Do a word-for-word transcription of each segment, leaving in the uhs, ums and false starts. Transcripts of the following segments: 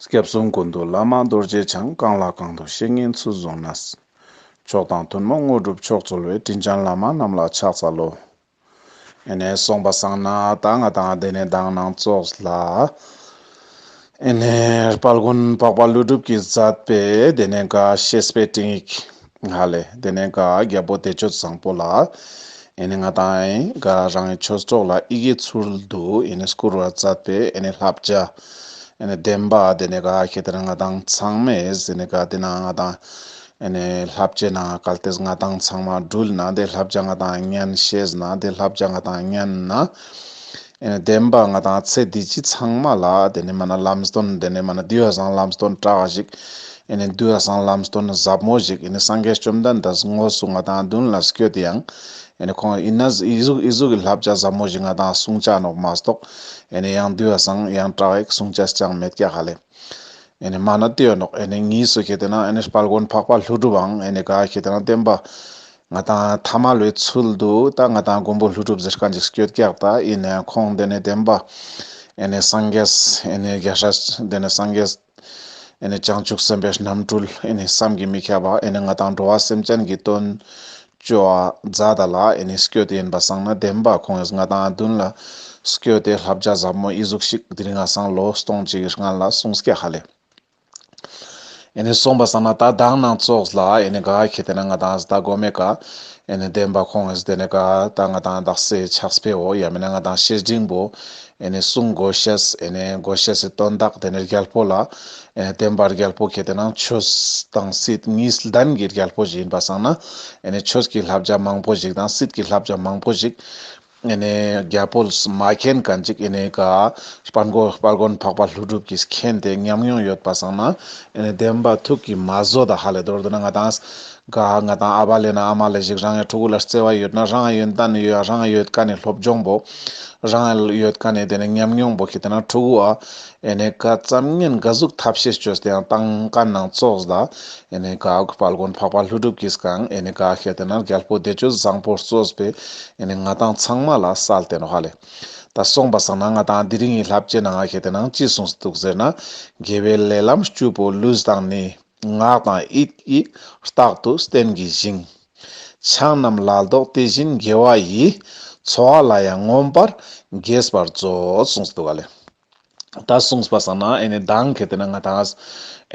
སྐྱབས་གསུམ་ཀུན་འདུས་བླ་མ་རྡོ་རྗེ་འཆང་། གང་ལ་གང་འདུལ་བཤེས་གཉེན་ཚུལ་བཟུང་ནས། མཆོག་དང་ཐུན་མོང་དངོས་གྲུབ་མཆོག་སྩོལ་བའི། དྲིན་ཅན་བླ་མ་རྣམས་ལ་ཕྱག་འཚལ་ལོ། ཨེ་ནེ་སོང་པ་སང་ན་ད་ང་དང་དེ་ནེ་མདང་ནང་ཙོགས་ལ་ཨེ་ནེ་དཔལ་མགོན་འཕགས་པ་ཀླུ་སྒྲུབ་ཀྱིས་མཛད་པའི་དེ་ནེ་ག་བཤེས་པའི་སྤྲིངས་ཡིག་ཧ་ལེ། དེ་ནེ་ག་རྒྱལ་པོ་བདེ་སྤྱོད་བཟང་པོ་ལ་ཨེ་ནེ་ང་དང་ག་རང་གི་ཆོས་གྲོགས་ལ་ཡི་གེའི་ཚུལ་དུ་ཨེ་ནེ་བསྐུར་བར་མཛད་པའི་ཨེ་ནེ་བསླབ་བྱ། ཨེ་ནེ་བདེན་པ་དེ་ནེ་ག་ཁེ་ཏེ་ན་ང་དང་ཚང་མས་དེ་ནེ་ག་དེ་ན་ང་དང་ཨེ་ནེ་བསླབ་བྱའི་ནང་གལ་ཏེ་ང་དང་ཚང་མ་འགྲུལ་ན་དེ་བསླབ་བྱ་ང་དང་ཉན་ཤེས་ན་དེ་བསླབ་བྱ་ང་དང་ཉན་ན། ཨེ་ནེ་བདེན་པ་ང་དང་ཚེ་འདི་ཕྱི་ཚང་མ་ལ་དེ་ནེ་མ་ན་ལམ་སྟོན་དེ་ནེ་མ་ན་དུས་སང་ལམ་སྟོན་དྲག་ཞིག་ཨེ་ནེ་དུས་སང་ལམ་སྟོན་ཟབ་མོ་ཞིག་ཨེ་ནེ་སངས་རྒྱས་བཅོམ་ལྡན་འདས་དངོས་སུ་ང་དང་མདུན་ལ་སྐྱོད་དེ་ཡང་ཨེ་ནེ་ཁོང་ཨི་ན་ཨི་ཟུག་ཨི་ཟུག་གི་བསླབ་བྱ་ཟབ་མོ་ཞིག་ང་དང་གསུང་བྱ་ནོག་མ་གཏོགས་ཨེ་ནེ་ཡང་དུས་སང་ཡང་དྲག་ཞིག་གསུང་བྱ་ཅང་མེད་ཀྱག་ཧ་ལེ། ཨེ་ནེ་མ་ན་དེ་ཡོད་ནོག་ཨེ་ནེ་གཉིས་སུ་ཁེ་ཏེ་ན་ཨེ་ནེ་དཔལ་མགོན་འཕགས་པ་ཀླུ་སྒྲུབ་བང་ཨེ་ནེ་ག་ཁེ་ཏེ་ན་བདེན་པ་ང་དང་ཐ་མལ་པའི་ཚུལ་དུ་ད་ང་དང་མགོན་པོ་ཀླུ་སྒྲུབ་ཟེར་མཁན་ཅིག་སྐྱོད་ཀྱག་ད་ཨེ་ནེ་ཁོང་དེ་ནེ་བདེན་པ་ཨེ་ནེ་སངས་རྒྱས་ཨེ་ནེ་རྒྱལ་སྲས་དེ་ནེ་སངས་རྒྱས་ཨེ་ནེ་བྱང་ཆུབ་སེམས་དཔའི་རྣམ་འཕྲུལ་ཨེ་ནེ་བསམ་གྱིས་མི་ཁྱབ་པ་ཨེ་ནེ་ང་དང་འགྲོ་བ་སེམས་ཅན་གྱི་དོན་ཅོ་བ་མཛད་ད་ལ་ཨེ་ནེ་སྐྱོད་དེ་ཡིན་པ་སང་ན་བདེན་པ་ཁོང་ངི་ང་དང་མདུན་ལ་སྐྱོད་དེ་བསླབ་བྱ་ཟབ་མོ་ཨི་ཟུག་ཞིག་དེ་རིང་ང་སང་ལོ་སྟོང་གཅིག་གི་སྔན་ལ་གསུངས་ཀྱག་ཧ་ལེ། ཨེ་ནེ་སོང་པ་སང་ན་ད་མདང་ནང་ཙོགས་ལ་ཨེ་ནེ་ག་ཁེ་ཏེ་ན་ང་དང་ད་གོ་མེ་ཀ་ཨེ་ནེ་བདེན་པ་ཁོང་ངི་དེ་ནེ་ག་ད་ང་དང་དག་སེ་ཕྱག་དཔེ་འོ་ཡ་མེད་ན་ང་དང་བཤེས་སྤྲིང་པོ་ཨེ་ནེ་གསུང་དགོས་ཤེས་ཨེ་ནེ་དགོས་ཤེས་སི་དོན་དག་དེ་ནེ་རྒྱལ་པོ་ལ་ཨེ་ནེ་བདེན་པ་རྒྱལ་པོ་ཁེ་ཏེ་ན་ཆོས་དང་སྲིད་གཉིས་ལྡན་གྱི་རྒྱལ་པོ་ཞིག་ཡིན་པ་སང་ན་ཨེ་ནེ་ཆོས་ཀྱི་བསླབ་བྱ་མང་པོ་ཞིག་དང་སྲིད་ཀྱི་བསླབ་བྱ་མང་པོ་ཞིག་ཨེ་ནེ་རྒྱལ་པོས་མ་མཁྱེན་མཁན་ཅིག་ཨེ་ནེ་ག་དཔལ་མགོན་དཔལ་མགོན་འཕགས་པ་ཀླུ་སྒྲུབ་ཀྱིས་མཁྱེན་ཏེ་ཉམས་མྱོང་ཡོད་པ་སང་ན་ཨེ་ནེ་བདེན་པ་ཐུགས་ཀྱིས་མ་བཟོད་ད་ཧ་ལེ། མདོར་བསྡུ་ན་ང་དང་ག་ང་དང་ཨ་བ་ལེ་ན་ཨ་མ་ལེ་ཞིག་རང་ངི་ཕྲུ་གུ་ལ་བརྩེ་བ་ཡོད་ན་རང་ཡོན་ཏན་ཡོད་རང་ཡོད་མཁན་ནི་སློབ་སྦྱོང་པོ་རང་ཡོད་མཁན་ནི་དེ་ནེ་ཉམས་མྱོང་པོ་ཁེ་ཏེ་ན་ཕྲུ་གུ་ཨ་ཨེ་ནེ་ག་ཙམ་ཉན་ག་ཟུག་ཐབས་ཤེས་བཅོས་ཏེ་ཡང་བཏང་མཁན་ནང་ཙོགས་ལ་ཨེ་ནེ་ག་དཔལ་མགོན་འཕགས་པ་ཀླུ་སྒྲུབ་ཀྱིས་ཀྱང་ཨེ་ནེ་ག་ཁེ་ཏེ་ན་རྒྱལ་པོ་བདེ་སྤྱོད་བཟང་པོར་གཙོས་པའི་ཨེ་ནེ་ང་དང་ཚང་མ་ལ་སལ་ཏེ་ནོག་ཧ་ལེ། ད་སོང་པ་སང་ན་ང་དང་དེ་རིང་གི་བསླབ་བྱའི་ནང་ང་ཁེ་ཏེ་ན་ཅི་གསུངས་སུ་འདུག་ཟེར་ན། དགེ་བའི་ལས་ལམ་བཅུ་པོ་ལུས་དང་ནི། ངག་དང་ཡིད་ཀྱིས་རྟག་ཏུ་བསྟེན་བགྱི་ཞིང་། ཆང་རྣམས་ལ་ལྡོག་དེ་བཞིན་དགེ་བ་ཡི། འཚོ་བ་ལ་ཡང་མངོན་པར་དགྱེས་པར་མཛོད། གསུངས་སུ་འདུག་ག་ལེ། ད་གསུངས་པ་སང་ན་ཨེ་ནེ་མདང་ཁེ་ཏེ་ན་ང་དང་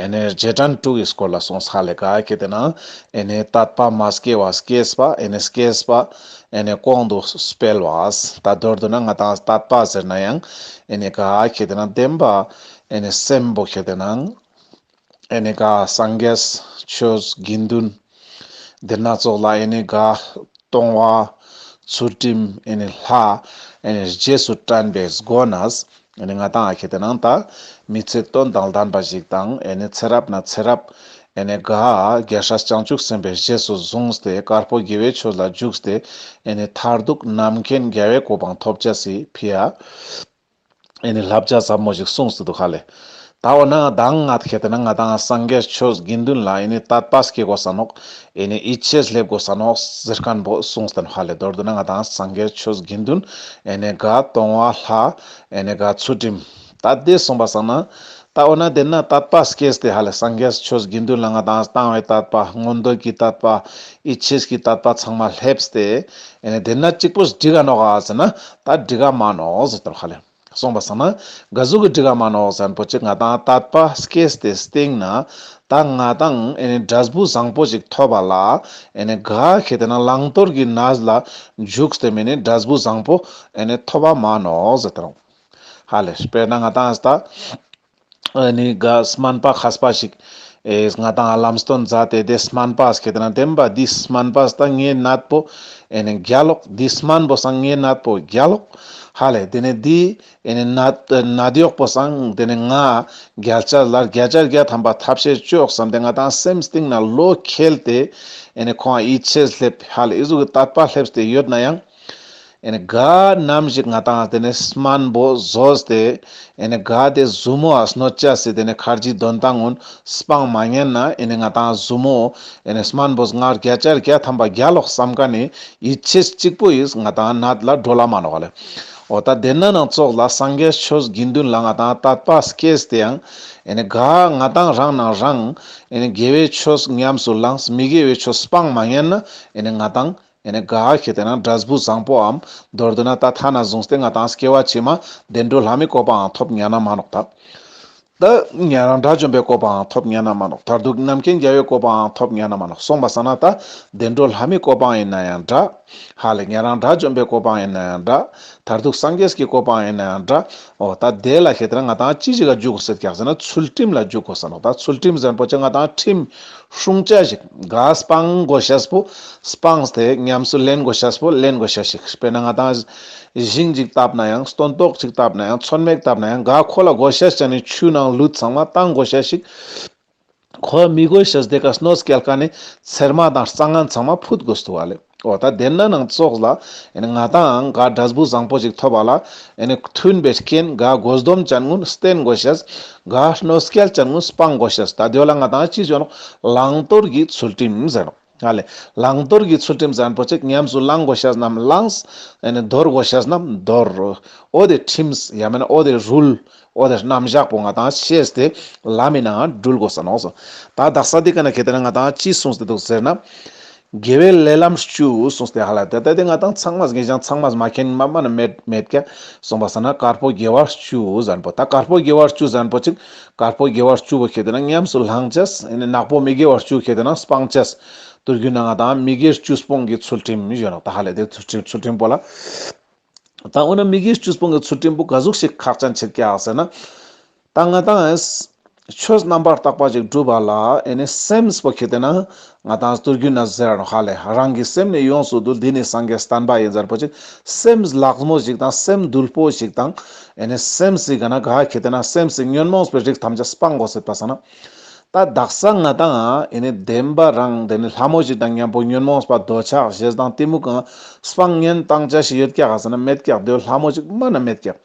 ཨེ་ནེ་རྗེས་དྲན་དྲུག་གི་སྐོར་ལ་གསུངས་ཧ་ལེ། ག་ཁེ་ཏེ་ན་ཨེ་ནེ་དད་པ་མ་སྐྱེས་པ་སྐྱེས་པ་ཨེ་ནེ་སྐྱེས་པ་ཨེ་ནེ་གོང་དུ་སྤེལ་བ། ད་མདོར་བསྡུ་ན་ང་དང་དད་པ་ཟེར་ན་ཡང་ཨེ་ནེ་ག་ཁེ་ཏེ་ན་བདེན་པ་ཨེ་ནེ་སེམས་པོ་ཁེ་ཏེ་ན་ཨེ་ནེ་ག་སངས་རྒྱས་ཆོས་དགེ་འདུན་དེ་ན་ཙོགས་ལ་ཨེ་ནེ་ག་གཏོང་བ་ཚུལ་ཁྲིམས་ཨེ་ནེ་ལྷ་ཨེ་ནེ་རྗེས་སུ་དྲན་པའི་སྒོ་ནས་ཨེ་ནེ་ང་དང་ཨ་ཁེ་ཏེ་ན་ད་མི་ཚེ་དོན་དང་ལྡན་པ་ཞིག་དང་ཨེ་ནེ་ཚེ་རབས་ན་ཚེ་རབས་ཨེ་ནེ་ག་རྒྱལ་སྲས་བྱང་ཆུབ་སེམས་དཔའི་རྗེས་སུ་བཟུང་སྟེ་དཀར་པོ་དགེ་བའི་ཆོས་ལ་འཇུག་སྟེ་ཨེ་ནེ་མཐར་ཐུག་རྣམ་མཁྱེན་རྒྱལ་བའི་གོ་འཕང་ཐོབ་བྱ་སི་ཕི་ཡ། ཨེ་ནེ་བསླབ་བྱ་ཟབ་མོ་ཞིག་གསུངས་སུ་འདུག་ཧ་ལེ། ད་འོ་ན་མདང་ང་ཁེ་ཏེ་ན་ང་དང་སངས་རྒྱས་ཆོས་དགེ་འདུན་ལ་ཨེ་ནེ་དད་པ་སྐྱེ་དགོས་ས་ནོག་ཨེ་ནེ་ཡིད་ཆེས་སླེབས་དགོས་ས་ནོག་ཟེར་མཁན་པོ་གསུངས་ཏེ་ནོག་ཧ་ལེ། མདོར་བསྡུ་ན་ང་དང་སངས་རྒྱས་ཆོས་དགེ་འདུན་ཨེ་ནེ་ག་གཏོང་བ་ལྷ་ཨེ་ནེ་ག་ཚུལ་ཁྲིམས་ད་དེ་གསུངས་པ་སང་ན་ད་འོ་ན་དེ་ན་དད་པ་སྐྱེས་ཏེ་ཧ་ལེ་སངས་རྒྱས་ཆོས་དགེ་འདུན་ལ་ང་དང་དང་བའི་དད་པ་མངོན་འདོད་ཀྱི་དད་པ་ཡིད་ཆེས་ཀྱི་དད་པ་ཚང་མ་སླེབས་ཏེ་ཨེ་ནེ་དེ་ན་གཅིག་པོ་འགྲིག་ག་ནོག་ག་ཟེར་ན་ད་འགྲིག་ག་མ་ནོག་ཟེར་ཏེ་ནོག་ཧ་ལེ། གསུངས་པ་སང་ན་ག་ཟུག་གི་འགྲིག་ག་མ་ནོག་ཟེར་ན་པོ་ཅིག་ང་དང་དད་པ་སྐྱེས་ཏེ་སྟིང་ན་ད་ང་དང་ཨེ་ནེ་འབྲས་བུ་བཟང་པོ་ཞིག་ཐོབ་པ་ལ་ཨེ་ནེ་ག་ཁེ་ཏེ་ན་བླང་དོར་གྱི་གནས་ལ་འཇུག་སྟེ་མེ་ནེ་འབྲས་བུ་བཟང་པོ་ཨེ་ནེ་ཐོབ་པ་མ་ནོག་ཟེར་ཏེ་ནོག་ཧ་ལེ། དཔེར་ན་ང་དང་ད་ཨེ་ནེ་ག་སྨན་པ་མཁས་པ་ཞིག་ཨེ་ང་དང་ལམ་སྟོན་མཛད་དེ་དེ་སྨན་པ་སྐད་དེ་ན་བདེན་པ་འདི་སྨན་པ་ད་ངའི་ནད་པོ་ཨེ་ནེ་རྒྱལ་ལོག་འདི་སྨན་པོ་སང་ངའི་ནད་པོ་རྒྱལ་ལོག་ཧ་ལེ། དེ་ནེ་འདི་ཨེ་ནེ་ནད་ནད་གཡོག་པོ་སང་དེ་ནེ་ང་རྒྱལ་ཆ་ལ་བརྒྱ་ཆ་བརྒྱ་ཐམ་པ་ཐབས་ཤེས་བཅོས་བསམ་སྟེ་ང་དང་སེམས་གཏིང་ན་བློ་ཁེལ་ཏེ་ཨེ་ནེ་ཁོང་ཡིད་ཆེས་སླེབས་ཧ་ལེ་ཨི་ཟུག་གི་དད་པ་སླེབས་ཏེ་ཡོད་ན་ཡང་། ཨེ་ནེ་ག་ནམ་ཞིག་ང་དང་དེ་ནེ་སྨན་པོ་ཟོས་ཏེ་ཨེ་ནེ་ག་དེ་ཟུར་མོ་ཨ་གནོད་བྱ་སི་དེ་ནེ་ཁར་ཇི་དོན་ཏང་ཀུན་སྤང་མ་ཉན་ན་ཨེ་ནེ་ང་དང་ཟུར་མོ་ཨེ་ནེ་སྨན་པོ་ང་བརྒྱ་ཆ་བརྒྱ་ཐམ་པ་རྒྱལ་ལོག་བསམ་མཁན་ནི་ཡིད་ཆེས་གཅིག་པོ་ཡིས་ང་དང་ནད་ལ་སྒྲོལ་ལ་མ་ནོག་ལེ། འོ་ད་དེ་ན་ནང་ཙོགས་ལ་སངས་རྒྱས་ཆོས་དགེ་འདུན་ལ་ང་ཏང་དད་པ་སྐྱེས་ཏེ་ཡང་ཨེ་ནི་ག་ང་ཏང་རང་ནང་རང་ཨེ་ནི་དགེ་བའི་ཆོས་ཉམས་སུ་བླངས། མི་དགེ་བའི་ཆོས་སྤང་མ་ཉན་ན་ཨེ་ནི་ང་ཏང་ཨེ་ནི་ག་ཁེ་ཏེ་ན་འབྲས་བུ་བཟང་པོའམ་མདོར་བསྡུ་ན་ད་ཐ་ན་བཟུང་སྟེ་ང་ཏང་སྐྱེ་བ་ཕྱི་མ་བདེ་འགྲོ་ལྷ་མིའི་གོ་འཕང་ཐོབ་ཉན་ན་མ་ནོག་ད། ད་ཉན་རང་དགྲ་བཅོམ་པའི་གོ་འཕང་ཐོབ་ཉན་ན་མ་ནོག། མཐར་ཐུག་རྣམ་མཁྱེན་རྒྱལ་བའི་གོ་འཕང་ཐོབ་ཉན་ན་མ་ནོག། སོང་པ་སང་ན་ད་བདེ་འགྲོ་ལྷ་མིའི་གོ་འཕང་ཡིན་ན་ཡང་འདྲ། ཧ་ལེ་ཉན་རང་དགྲ་བཅོམ་པའི་གོ་འཕང་ཡིན་ན་ཡང་འདྲ། མཐར་ཐུག་སངས་རྒྱས་ཀྱི་གོ་འཕང་ཡིན་ན་ཡང་འདྲ། འོ་ད་དེ་ལ་ཁེ་ཏེ་ན་ང་ཏང་ཅི་ཞིག་ག་འཇུག་དགོས་ཟེར་ཀྱག་ཟེར་ན་ཚུལ་ཁྲིམས་ལ་འཇུག་དགོས་ས་ནོག། ད་ཚུལ་ཁྲིམས་ཟེར་པོ་ཅིག་ང་ཏང་ཁྲིམས་སྲུང་བྱ་ཞིག། ག་སྤང་དགོས་ཤེས་པོ་སྤངས་ཏེ་ཉམས་སུ་ལེན་དགོས་ཤེས་པོ་ལེན་དགོས་ཤེས་ཞིག། དཔེར་ན་ང་ཏང་ཞིང་ཅིག་བཏབ་ན་ཡང་སྟོན་ཐོག་ཅིག་བཏབ་ན་ཡང་ཚོད་མེད་བཏབ་ན་ཡང་ག་ཁོ་ལ་དགོས་ཤེས་ཅན་ནི་ཆུ་ནང་ལུད་ཚང་མ་བཏང་དགོས་ཤེས་ཞིག། ཁོ་མི་དགོས་ཤེས་དེ་ཀ་གནོད་སྐྱེལ་མཁན་ནི་ཚེར་མ་དང་རྩྭ་ངན་ཚང་མ་ཕུད་དགོས་འདུག་ཨ་ལེ། འོ་ད་དེ་ན་ནང་ཙོགས་ལ་ཨེ་ནི་ང་ཏང་ག་འབྲས་བུ་བཟང་པོ་ཞིག་ཐོབ་པ་ལ་ཨེ་ནི་མཐུན་པའི་རྐྱེན་ག་དགོས་སྡོམ་ཅན་ཀུན་བསྟེན་དགོས་ཤེས། ག་གནོད་སྐྱེལ་ཅན་ཀུན་སྤང་དགོས་ཤེས། ད་དེ་ལ་ང་ཏང་ཅི་ཟེར་ནོག། བླང་དོར་གྱི་ཚུལ་ཁྲིམས་ཟེར་ནོག། ཨ་ལེ། བླང་དོར་གྱི་ཚུལ་ཁྲིམས་ཟེར་ཁན་པོ་ཅིག་ཉམས་སུ་བླང་དགོས་ཤེས་རྣམས་བླངས། ཨེ་ནི་དོར་དགོས་ཤེས་རྣམས་དོར། འོ་དེ་ཁྲིམས་ཡང་མེན་ན་འོ་དེ་རུལ། འོ་དེ་རྣམ་གཞག་པོ་ང་ཏང་ཤེས་ཏེ་ལམ་མི་ནང་འགྲུལ་དགོས་ས་ནོག་སོ། ད་དག་ས་འདི་ཀ་ན་ཁེ་ཏེ་ན་ང་ཏང་ཅི་གསུངས་ཏེ་འདུག་ཟེར་ན། དགེ་བའི་ལས་ལམ་བཅུ་གསུངས་ཏེ་ཧ་ལ་ད་ད་དེ་ང་ཏང་ཚང་མ་ངེས་ཀྱང་ཚང་མ་མ་མཁྱེན་མ་མ་ན་མེད་མེད་ཀྱ་གསུངས་པ་ས་ན་དཀར་པོ་དགེ་བ་བཅུ་ཟེར་ཁན་པོ། ད་དཀར་པོ་དགེ་བ་བཅུ་ཟེར་ཁན་པོ་ཅིག་དཀར་པོ་དགེ་བ་བཅུ་པོ་ཁེ་ཏེ་ན་ཉམས་སུ་བླང་ཅེས། ཨེ་ནི་ནག་པོ་མི་དགེ་བ་བཅུ་ཁེ་ཏེ་ན་སྤང་ཅེས། དུར་རྒྱུན་ན་ང་ཏང་མི་དགེ་བཅུ་སྤོང་གི་ཚུལ་ཁྲིམས་ཡོད་ནོག། ད་ཧ་ལེ་དེ་ཚུལ་ཁྲིམས་ཚུལ་ཁྲིམས་པོ་ལ། ད་འོ་ན་མི་དགེ་བཅུ་སྤོང་གི་ཚུལ་ཁྲིམས་པོ་ག་ཟུག་ཞིག་ཁག་ཅན་ཆེད་ཀྱག་ཟེར་ན། ད་ང་ཏང་ཆོས་རྣམ་པར་དག་པ་ཞིག་སྒྲུབ་པ་ལ་ཨེ་ནི་སེམས་པོ་ཁེ་ཏེ་ན་ང་ཏང་དུར་རྒྱུན་ན་ཟེར་ར་ནོག་ཧ་ལེ། རང་གི་སེམས་ནི་ཡོངས་སུ་འདུལ། འདི་ནི་སངས་རྒྱས་བསྟན་པ་ཡིན་ཟེར་པོ་ཅིག། སེམས་ལག་མོ་ཞིག་དང་སེམས་དུལ་པོ་ཞིག་དང་ཨེ་ནི་སེམས་སི་ག་ན་ག་ཁེ་ཏེ་ན་སེམས་སི་ཉོན་མོངས་པའི་རིགས་ཐམས་ཅད་སྤང་དགོས་ཟེར་པ་ས་ན། ད་དག་ས་ང་ཏང་ཨེ་ནི་བདེན་པ་རང་དེ་ནི་ལྷ་མོ་ཞིག་དང་མཉམ་པོ་ཉོན་མོངས་པ་འདོད་ཆགས་ཞེ་སྡང་གཏི་མུག་གང་སྤང་ཉན་བཏང་ཅེས་ཞིག་ཡོད་ཀྱག་ཟེར་ན་མེད་ཀྱག། དེ་ལྷ་མོ་ཞིག་མ་ན་མེད་ཀྱག།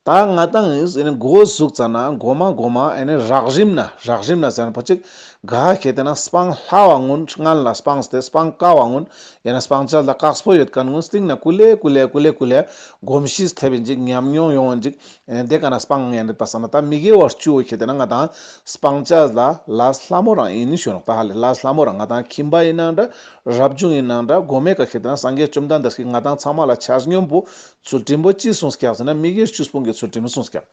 ད་ང་ཏང་ཨེ་ནི་འགོ་ཟུག་ཙ་ན་འགོ་མ་འགོ་མ་ཨེ་ནི་རགས་རིམ་ན་རགས་རིམ་ན་ཟེར་ཁན་པོ་ཅིག་ག་ཁེ་ཏེ་ན་སྤང་སླ་བ་ཀུན་སྔན་ལ་སྤངས་ཏེ་སྤང་དཀའ་བ་ཀུན་ཡང་ན་སྤང་ཅེས་ལ་དཀགས་པོ་ཡོད་ཁན་ཀུན་སྟིང་ན་ཀུ་ལེ་ཀུ་ལེ་ཀུ་ལེ་ཀུ་ལེ་གོམས་གཤིས་ཐེབས་ཡིན་ཅིག་ཉམས་མྱོང་ཡོང་ཡིན་ཅིག། ཨེ་ནི་དེ་ཀ་ན་སྤང་ངན་རེད་པ་ས་ན་ད་མི་དགེ་བ་བཅུ་བོ་ཁེ་ཏེ་ན་ང་ཏང་སྤང་ཅེས་ལ་ལས་སླ་མོ་རང་ཡིན་ཞུ་ནོག། ད་ཧ་ལེ་ལས་སླ་མོ་རང་ང་ཏང་ཁྱིམ་པ་ཡིན་ན་འདྲ་རབ་བྱུང་ཡིན་ན་འདྲ་གོ་མའི་ཀ་ཁེ་ཏེ་ན་སངས་རྒྱས་བཅོམ་ལྡན་འདས་ཀྱིས་ང་ཏང་ཚང་མ་ལ་ཆ་སྙོམས་པོ་ཚུལ་ཁྲིམས་པོ་ཅི་གསུངས་ཀྱག་ཟེར་ན་མི་དགེ་བཅུ་སྤོང་གི་ཚུལ་ཁྲིམས་གསུངས་ཀྱག།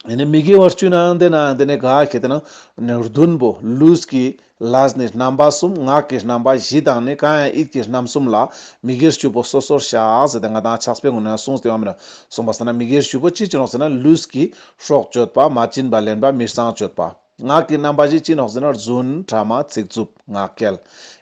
ཨེ་ནི་མི་དགེ་བ་བཅུ་ནང་དེ་ན་དེ་ནི་ག་ཁེ་ཏེ་ན་བདུན་པོ་ལུས་ཀྱི་ལས་ནི་རྣམ་པ་གསུམ། ངག་གི་རྣམ་པ་བཞི་དང་ནི་གང་ཡང་ཡིད་ཀྱི་རྣམ་གསུམ་ལ་མི་དགེ་བཅུ་པོ་སོ་སོར་བཤགས་ཟེར་ཏེ་ང་ཏང་ཕྱག་དཔེ་ངོ་ན་གསུངས་ཏེ་ཡོང་མི་ན་གསུངས་པ་ས་ན་མི་དགེ་བཅུ་པོ་ཅི་ཅི་ནོག་ཟེར་ན་ལུས་ཀྱི་སྲོག་གཅོད་པ། མ་བྱིན་པ་ལེན་པ། མི་གཙང་སྤྱོད་པ། ངག་གི་རྣམ་པ་བཞི་ཅི་ནོག་ཟེར་ན་རྫུན། ཕྲ་མ། ཚིག་རྩུབ། ངག་འཁྱལ།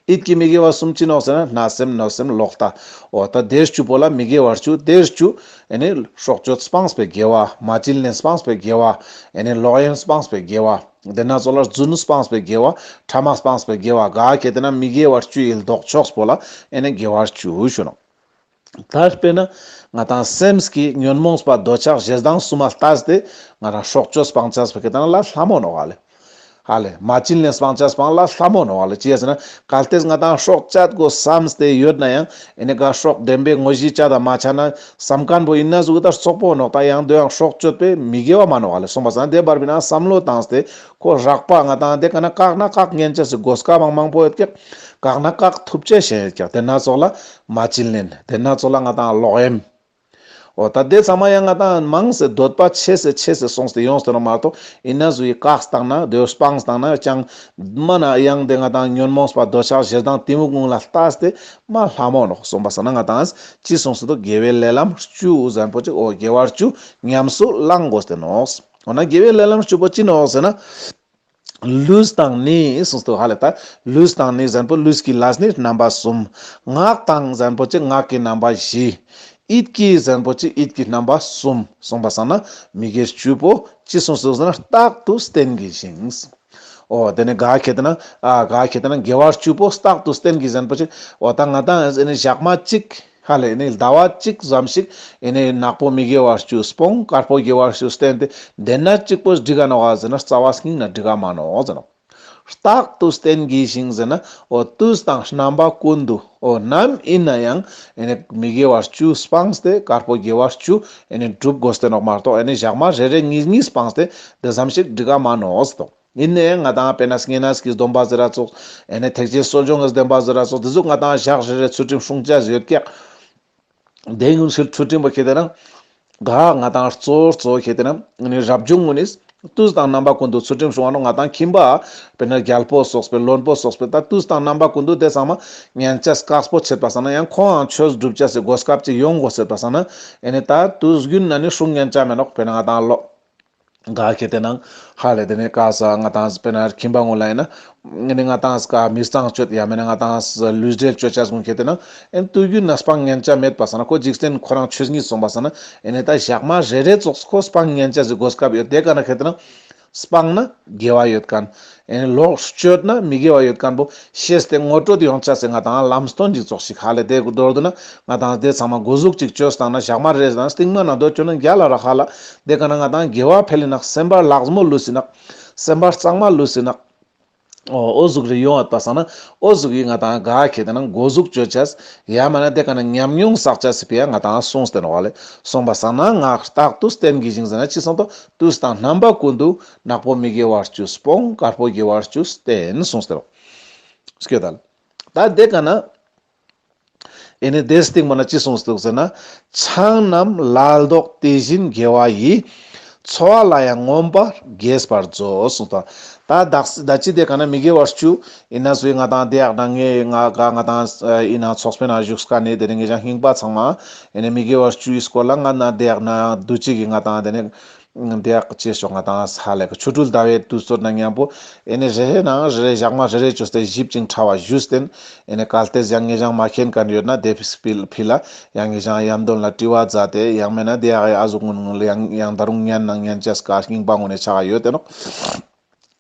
ཡིད་ཀྱི་མི་དགེ་བ་གསུམ་ཅི་ནོག་ཟེར་ན་བརྣབ་སེམས། གནོད་སེམས། ལོག་ལྟ། འོ་ད་དེ་བཅུ་པོ་ལ་མི་དགེ་བ་བཅུ་དེ་བཅུ། ཨེ་ནི་སྲོག་གཅོད་སྤངས་པའི་དགེ་བ། མ་བྱིན་ལེན་སྤངས་པའི་དགེ་བ། ཨེ་ནི་ལོག་གཡེམ་སྤངས་པའི་དགེ་བ། དེ་ན་ཚོ་ལ་རྫུན་སྤངས་པའི་དགེ་བ། ཕྲ་མ་སྤངས་པའི་དགེ་བ། ག་ཁེ་ཏེ་ན་མི་དགེ་བ་བཅུ་ཡི་ལྡོག་ཕྱོགས་པོ་ལ་ཨེ་ནི་དགེ་བ་བཅུ་ཞུ་ནོག། ད་དཔེར་ན་ང་ཏང་སེམས་ཀྱི་ཉོན་མོངས་པ་འདོད་ཆགས་ཞེ་སྡང་གསུམ་མ་ལྟས་ཏེ་ང་རང་སྲོག་གཅོད་སྤང་ཅེས་པོ་ཁེ་ཏེ་ན་ལ་སླ་མོ་ནོག་ཧ་ལེ། ཧ་ལེ། མ་བྱིན་ལེན་སྤང་ཅེས་སྤང་ལ་སླ་མོ་ནོག་ཧ་ལེ། ཅི་ཡ་ཟེར་ན་གལ་ཏེ་ང་ཏང་སྲོག་གཅད་དགོས་བསམས་ཏེ་ཡོད་ན་ཡང་ཨེ་ནི་ག་སྲོག་བདེན་པའི་དངོས་གཞི་བཅད་ད་མ་ཆ་ན་བསམ་མཁན་པོ་ཡིན་ན་ཟུག་ད་རྩོག་པོ་ནོག། ད་ཡང་དེ་ཡང་སྲོག་གཅོད་པའི་མི་དགེ་བ་མ་ནོག་ཧ་ལེ། གསུངས་པ་ས་ན་དེ་བར་བི་ན་བསམ་བློ་བཏང་སྟེ་ཁོ་རགས་པ་ང་ཏང་དེ་ཀ་ན་བཀག་ན་བཀག་ཉན་ཅེས་སི་གོ་སྐབས་མང་མང་པོ་ཡོད་ཀྱག། བཀག་ན་བཀག་ཐུབ་ཅེས་ཞིག་ཡོད་ཀྱག། དེ་ན་ཚོགས་ལ་མ་བྱིན་ལེན། དེ་ན་ཚོགས་ལ་ང་ཏང་ལོག་གཡེམ། འོ་ད་དེ་ཚང་མ་ཡང་ང་ཏང་མང་སེ་འདོད་པ་ཆེ་སེ་ཆེ་སེ་སོང་སྟེ་ཡོངས་ཏེ་ནོག་མ་གཏོགས་ཡིན་ན་ཟུག་གི་བཀག་བཏང་ན་དེ་སྤངས་བཏང་ན་ཅང་མ་ན་ཡང་དེ་ང་ཏང་ཉོན་མོངས་པ་འདོད་ཆགས་ཞེ་སྡང་གཏི་མུག་ངུ་ལ་ལྟས་ཏེ་མ་སླ་མོ་ནོག། གསུངས་པ་ས་ན་ང་ཏང་ཅི་གསུངས་སེ་འདུག། དགེ་བའི་ལས་ལམ་བཅུ་ཟེར་ཁན་པོ་ཅིག། འོ་དགེ་བ་བཅུ་ཉམས་སུ་བླང་དགོས་ཏེ་ནོག། འོ་ན་དགེ་བའི་ལས་ལམ་བཅུ་པོ་ཅི་ནོག་ཟེར་ན། ལུས་དང་ནི་གསུངས་སོ་ཧ་ལེ། ད་ལུས་དང་ནི་ཟེར་ཁན་པོ་ལུས་ཀྱི་ལས་ནི་རྣམ་པ་གསུམ། ངག་དང་ཟེར་ཁན་པོ་ཅིག་ངག་གི་རྣམ་པ་བཞི། ཡིད་ཀྱི་ཟེར་ཁན་པོ་ཅིག་ཡིད་ཀྱི་རྣམ་པ་གསུམ། གསུངས་པ་སང་ན་མི་དགེ་བཅུ་པོ་ཅི་གསུངས་སོ་ཟེར་ན་རྟག་ཏུ་བསྟེན་གྱིས་ཤིག། འོ་དེ་ནི་ག་ཁེ་ཏེ་ན་ཨ་ག་ཁེ་ཏེ་ན་དགེ་བ་བཅུ་པོ་རྟག་ཏུ་བསྟེན་གྱིས་ཟེར་ཁན་པོ་ཅིག། འོ་ད་ང་ཏང་ཨེ་ནི་ཞག་མ་གཅིག་ཧ་ལེ་ཨེ་ནི་ཟླ་བ་གཅིག་ཙམ་ཞིག་ཨེ་ནི་ནག་པོ་མི་དགེ་བ་བཅུ་སྤོང་དཀར་པོ་དགེ་བ་བཅུ་བསྟེན་ཏེ་དེ་ན་གཅིག་པོ་འགྲིག་ག་ནོག་ག་ཟེར་ན་རྩ་བ་ཉིད་ནས་འགྲིག་ག་མ་ནོག་ཟེར་ནོག། རྟག་ཏུ་བསྟེན་བགྱི་ཞིང་ཟེར་ན་འོ་དུས་དང་རྣམ་པ་ཀུན་ཏུ་འོ་ནམ་ཡིན་ན་ཡང་ཨེ་ནི་མི་དགེ་བ་བཅུ་སྤངས་ཏེ་དཀར་པོ་དགེ་བ་བཅུ་ཨེ་ནི་སྒྲུབ་དགོས་ཏེ་ནོག་མ་གཏོགས་ཨེ་ནི་ཞག་མ་རེ་རེ་གཉིས་གཉིས་སྤངས་ཏེ་དེ་ཙམ་ཞིག་འགྲིག་ག་མ་ནོག་ཟེར་དོ། ཡིན་ནའང་ང་དང་དཔེར་ན་བསྙེན་གནས་ཀྱི་སྡོམ་པ་ཟེར་ར་ཙོགས་ཨེ་ནི་ཐེག་ཆེན་གསོ་སྦྱོང་གི་སྡོམ་པ་ཟེར་ར་ཙོགས་དེ་ཟུག་ང་དང་ཞག་རེ་རེ་ཚུལ་ཁྲིམས་སྲུང་བྱ་ཡོད་ཀྱག་དེ་ཡུན་ཕྱིར་ཚུལ་ཁྲིམས་པོ་ཁེ་ཏེ་ན་ག་ང་དང་གཙོ་བོ་གཙོ་བོ་ཁེ་ཏེ་ན་ནི་རབ་བྱུང་ངུན་ནི་དུས་དང་རྣམ་པ་ཀུན་ཏུ་ཚུལ་ཁྲིམས་སྲུང་བ་ནོག་ང་དང་ཁྱིམ་པ་དཔེར་ན་རྒྱལ་པོ་སོགས་པའི་བློན་པོ་སོགས་པའི་ད་དུས་དང་རྣམ་པ་ཀུན་ཏུ་དེ་ཚང་མ་ཉན་ཆ་དཀགས་པོ་ཆེད་པ་སང་ན་ཡང་ཁོང་ཡང་ཆོས་སྒྲུབ་ཆ་སི་གོ་སྐབས་ཅིག་ཡོང་དགོས་ཟེར་པ་སང་ན་ཨེ་ནི་ད་དུས་རྒྱུན་ན་ནི་སྲུང་ཉན་ཆ་མེད་ནོག་དཔེར་ན་ང་དང་ལོ། ག་ཁེ་ཏེ་ན་ཧ་ལེ་དེ་ནས་ག་ས་ང་དང་དཔེར་ན་ཁྱིམ་པ་ངོ་ལ་ཡིན་ན་ང་དང་ས་ག་མི་གཙང་སྤྱོད་ཡ་མེད་ན་ང་དང་ས་ལུས་འབྲེལ་སྤྱོད་ཆ་སྒོ་ཁེ་ཏེ་ན་ཨེ་ནི་དུས་རྒྱུན་ན་སྤང་ཉན་ཆ་མེད་པ་སང་ན་ཁོ་འཇིག་རྟེན་ཁོ་རང་ཆོས་ཉིད་སོང་པ་སང་ན་ཨེ་ནི་ད་ཞག་མ་རེ་རེ་ཙོགས་ཁོ་སྤང་ཉན་ཆ་སི་གོ་སྐབས་ཡོད་དེ་ག་ན་ཁེ་ཏེ་ན་སྤང་ན་དགེ་བ་ཡོད་མཁན། ཨེ་ནི་ལོག་སྤྱོད་ན་མི་དགེ་བ་ཡོད་མཁན་པོ་ཤེས་ཏེ་ངོ་སྤྲོད་ཡོང་ཆ་སི་ང་དང་ལམ་སྟོན་ཅིག་ཙོགས་ཤིག་ཧ་ལེ་དེ་མདོར་བསྡུ་ན་ང་དང་དེ་ཚང་མ་འགོ་ཟུག་ཅིག་བཅོས་བཏང་ན་ཞག་མ་རེ་ཟ་ན་སྟིང་མ་ན་དོ་བཅོ་ན་རྒྱ་ལ་ར་ཧ་ལ་དེ་ག་ན་ང་དང་དགེ་བ་འཕེལ་ལི་ནག་སེམས་པ་ལག་མོ་ལུས་སི་ནག་སེམས་པ་གཙང་མ་ལུས་སི་ནག་འོ་འོ་ཟུག་རེ་ཡོང་བ་པ་སང་ན་འོ་ཟུག་གི་ང་དང་ག་ཁེ་ཏེ་ན་འགོ་ཟུག་བཅོ་ཆས་ཡ་མ་ན་དེ་ག་ན་ཉམས་མྱོང་བསགས་ཆས་སི་ཕི་ཡ་ང་དང་གསུངས་ཏེ་ནོག་ལེ། གསུངས་པ་སང་ན་ང་རྟག་ཏུ་བསྟེན་བགྱི་ཞིང་ཟེར་ན་ཅི་སོང་དོ་དུས་དང་རྣམ་པ་ཀུན་ཏུ་ནག་པོ་མི་དགེ་བ་བཅུ་སྤོང་དཀར་པོ་དགེ་བ་བཅུ་བསྟེན་གསུངས་ཏེ་ནོག་སྐྱོད་དལ། ད་དེ་ག་ན་ཨེ་ནི་དེ་སྟིང་མ་ན་ཅི་གསུངས་འདུག་ཟེར་ན། ཆང་རྣམས་ལ་ལྡོག་དེ་བཞིན་དགེ་བ་ཡིས། འཚོ་བ་ལ་ཡང་མངོན་པར་དགྱེས་པར་མཛོད་གསུངས་ཏོ། ད་དག་ད་ཅི་དེ་ག་ན་མི་དགེ་བ་བཅུ་ཡིན་ན་སུའི་ང་དང་དེ་ཡག་ན་ངའི་ང་ག་ང་དང་ཡིན་ན་ཚོགས་པའི་ནང་བཞུགས་ཀ་ནས་དེ་ནས་ངེད་ཅག་རྙིང་པ་ཚང་མ་ཨེ་ནི་མི་དགེ་བ་བཅུའི་སྐོར་ལ་ང་ན་དེ་ཡག་ན་འདུ་བྱེད་ཀྱི་ང་དང་དེ་ནས། དེ་ཡག་ཅེས་ཤོག་ང་དང་ས་ལེ་ཆོ་འཕྲུལ་ཟླ་བའི་དུས་ཚོད་ན་མཉམ་པོ་ཨེ་ནི་རེ་རེ་ནང་རེ་རེ་ཞག་མ་རེ་རེ་བཅོས་ཏེ་ཞིབ་ཅིང་ཕྲ་བ་ཞུས་ཏེ་ཨེ་ནི་གལ་ཏེ་ཡང་ངེད་ཅག་མ་མཁྱེན་མཁན་ཡོད་ན་དེ་ཕི་ཕི་ལ་ཡང་ངེད་ཅག་ཡམ་དོན་ལ་དྲི་བ་མཛད་དེ་ཡང་མེད་ན་དེ་ཡག་ཨ་ཟུག་ངུན་ངུན་ལ་ཡང་ཡང་ད་རུང་ཉན་ན་ཉན་ཅེས་ཀ་རྙིང་པ་ངོ་ནས་ཆ་ག་ཡོད་དེ་ནོག་